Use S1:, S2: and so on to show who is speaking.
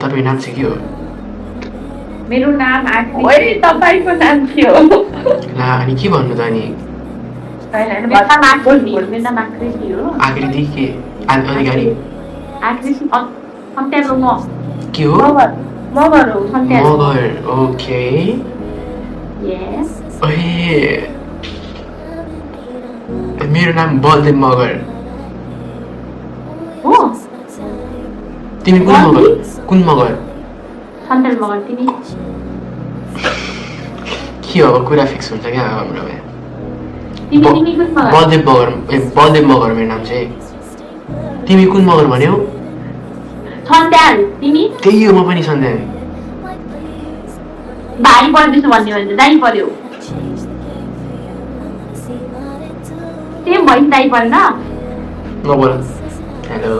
S1: तपाईको नाम चाहिँ के हो?
S2: मेरो नाम आकृति। तपाईको नाम के हो?
S1: ला अनि के भन्नु त अनि?
S2: मेरो नाम आकृति हो।
S1: आकृति के? अधिकारी?
S2: आकृति सन्त्यालो म।
S1: के हो?
S2: मगर हो सन्त्यालो।
S1: मगर ओके।
S2: यस।
S1: ओए मेरो नाम बलदेव मगर
S2: हो।
S1: तिमी कुन मगर? कुन मगर?
S2: सन्त्याल मगर तिमी।
S1: के हो अब कुरा फिक्स हुन्छ क्या हाम्रो यहाँ।
S2: तिमी कुन मगर?
S1: बलदेव मगर बलदेव मगर मेरो नाम चाहिँ। तिमी कुन मगर भन्यौ?
S2: सन्त्याल तिमी।
S1: त्यही हो म पनि सन्ध्या।
S2: भाइ पर्दैछ भन्ने भने दाइ पर्यो। त्यही भइस दाइ पर्न।
S1: नबोल। हेलो।